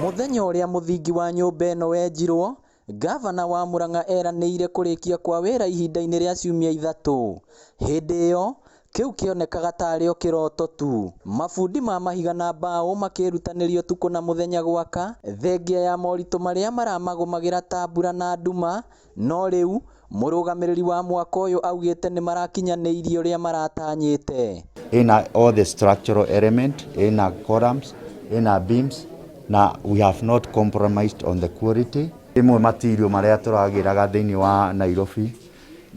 Mũthenya ũrĩa mũthingi wa nyũmba ĩno wenjirwo, ngavana wa Murang'a eranĩire kũrĩkia kwa wĩra ihinda-inĩ rĩa ciumia 3. Hĩndĩ ĩyo, kĩu kĩonekaga tarĩ o kĩroto tu. Mabundi ma mahiga na mbaũ makĩrutanĩria ũtukũ na mũthenya gwaka, thengia ya moritũ marĩa maramagũmagĩra ta mbura na nduma, no rĩu mũrũgamĩrĩri wa mwako ũyũ augĩte nĩ marakinyanĩirie ũrĩa maratanyĩte. Ina all the structural element, ina columns, ina beams, na we have not compromised on the quality. Imwe material marĩa tũragĩraga thĩinĩ wa Nairobi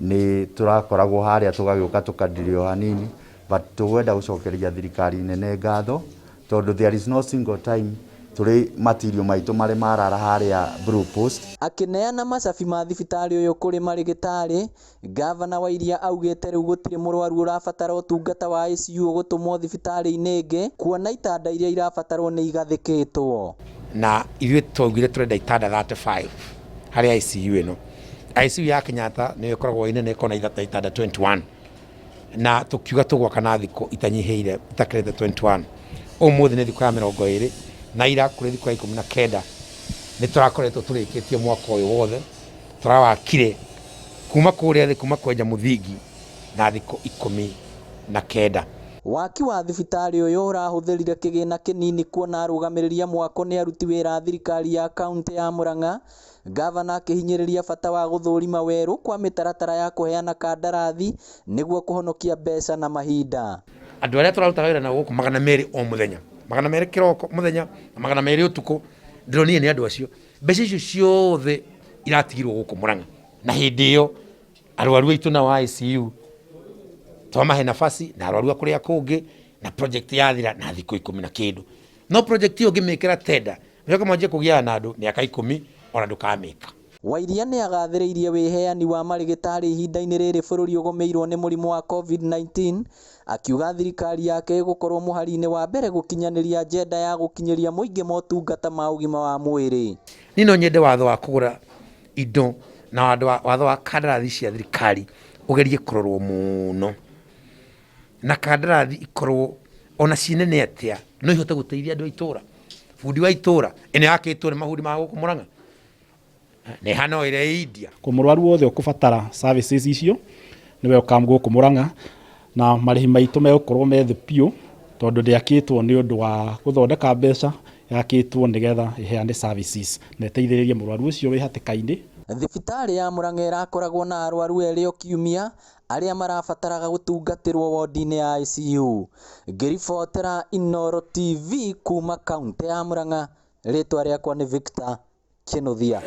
nĩ tũrakoragwo harĩa tũgagĩũka tũkandirio hanini, but tũgwenda gũcokeria thirikari nene ngatho tondũ there is no single time tũrĩ material maitũ marĩ marara harĩa Blue Post. Akĩneana macabi ma thibitarĩ ũyũ kũrĩ marĩgĩtarĩ, ngavana wa Iria augĩte rĩu gũtirĩ mũrwaru ũrabatara ũtungata wa ICU gũtũmwo thibitarĩ-inĩ ĩngĩ kuona itanda iria irabatarwo nĩ igathĩkĩtwo. Na ithuĩ twaugire tũrenda itanda 35 harĩ ICU ĩno. ICU ya Kenyatta nĩyo ĩkoragwo ĩ nene, ĩkoragwo na itanda 21, na tũkiuga tũgwaka na thikũ itanyihĩire itakĩrĩte 21. Ũmũthĩ nĩ thikũ ya 20 na ira kũrĩ thikũ ya 19 nĩ tũrakoretwo tũrĩkĩtie mwaka ũyũ wothe. Tũrawakire kuma kũrĩa thĩ, kuma kwenja mũthingi na thikũ 19. Waki wa thibitarĩ ũyũ ũrahũthĩrire kĩgĩna kĩnini kuona arũgamĩrĩri a mwako nĩ aruti wĩra a thirikari ya kaunti ya Murang'a. Ngavana akĩhinyĩrĩria bata wa gũthũrima werũ kwa mĩtaratara ya kũheana kandarathi nĩguo kũhonokia mbeca na mahinda. Andũ arĩa tũrarutaga wĩra nao gũkũ 200 o mũthenya, 200 kĩroko mũthenya na 200 ũtukũ, ndĩronire nĩ andũ acio. Mbeca icio ciothe iratigirwo gũkũ Murang'a, na hĩndĩ ĩyo arwaru aitũ nao a ICU twamahe nafasi na arwaru a kũrĩa kũngĩ, na project yathira na thikũ 10 na kĩndũ. No project ĩyo ũngĩmĩkĩra tender, mũcoke mwanjie kũgiana na andũ mĩaka 10 ona ndũkamĩka. Wairia nĩ agathĩrĩirie wĩheani wa marĩgĩtarĩ ihinda-inĩ rĩrĩ bũrũri ũgũmĩirwo nĩ mũrimũ wa COVID-19, akiuga thirikari yake ĩgũkorwo mũhari-inĩ wa mbere gũkinyanĩria agenda ya gũkinyĩria mũingĩ motungata ma ũgima wa mwĩrĩ. Niĩ no nyende watho wa kũgũra indo na watho wa kandarathi cia thirikari ũgerie kũrorwo mũno, na kandarathi ikorwo ona ciĩ nene atĩa no ihote gũteithia andũ a itũra. Bundi wa itũra ĩno yakĩtwo nĩ mabundi ma gũkũ Murang'a nĩ hana ĩrĩa ĩ India. Kũ mũrwaru wothe ũkũbatara services icio nĩ welcome gũkũ Murang'a, na marĩhi maitũ megũkorwo me thĩ biũ tondũ ndĩakĩtwo nĩ ũndũ wa gũthondeka mbeca, yakĩtwo nĩgetha ĩheane services na ĩteithĩrĩrie mũrwaru ũcio wĩ hatĩka-inĩ. Thibitarĩ ya Murang'a ĩrakoragwo na arwaru erĩ o kiumia arĩa marabataraga gũtungatĩrwo wodi-inĩ ya ICU. Ngĩribotera Inooro TV kuma kaunti ya Murang'a, rĩtwa rĩakwa nĩ Victor Kinuthia.